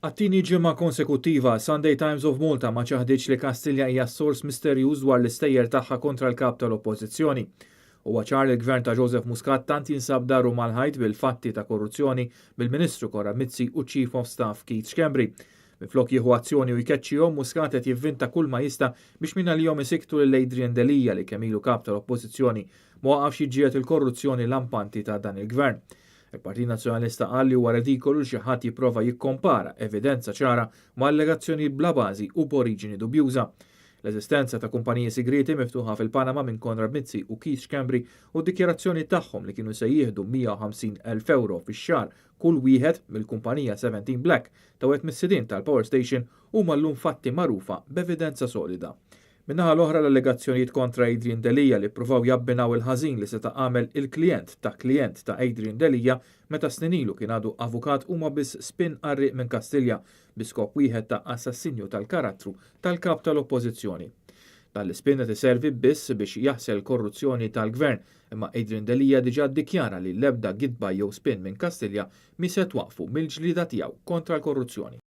Għat-tieni ġimgħa konsekuttiva, Sunday Times of Malta ma ċaħditx li Kastilja hija sors misterjuż dwar l-istejjer tagħha kontra l-kap tal-Oppożizzjoni. Huwa ċar li l-Gvern ta' Joseph Muscat tant jinsab daru mal-ħajt bil-fatti ta' korruzzjoni bil-Ministru Konrad Mizzi u Chief of Staff Keith Schembri. Minflok jieħu azzjoni u jkeċċihom, Muscat qed jivvinta kull ma jista' biex mingħalihom isikktu lil Adrian Delia li kemm ilu kap tal-Oppożizzjoni ma waqafx jiġġieled il-korruzzjoni lampanti ta' dan il-Gvern. Il-Partit Nazzjonalista qal li huwa redikolu li xi ħadd jipprova jikkompara evidenza ċara ma' allegazzjonijiet bla bażi u b'oriġini dubjuża. L-eżistenza ta' kumpaniji sigrieti miftuħa fil-Panama minn Konrad Mizzi u Keith Schembri u d-dikjarazzjoni tagħhom li kienu se jieħdu 150,000 euro fix-xahar kull wieħed mill-kumpanija 17 Black ta' wieħed mis-sidien tal-Power Station huma llum fatti magħrufa b'evidenza solida. Min-naħa l-oħra, l-allegazzjonijiet kontra Adrian Delia li ppruvaw jabbinaw il-ħażin li seta' għamel il-klijent ta' klijent ta' Adrian Delia meta snin ilu kien għadu avukat huma biss spin qarrieq minn Kastilja bi skop wieħed ta' assassinju tal-karattru tal-kap tal-Oppożizzjoni. Dan l-ispin qed iservi biss biex jaħsel korruzzjoni tal-gvern, imma Adrian Delia diġà ddikjara li l-ebda gidba jew spin minn Kastilja mhi se twaqqfu mill-ġlieda tiegħu kontra l-korruzzjoni.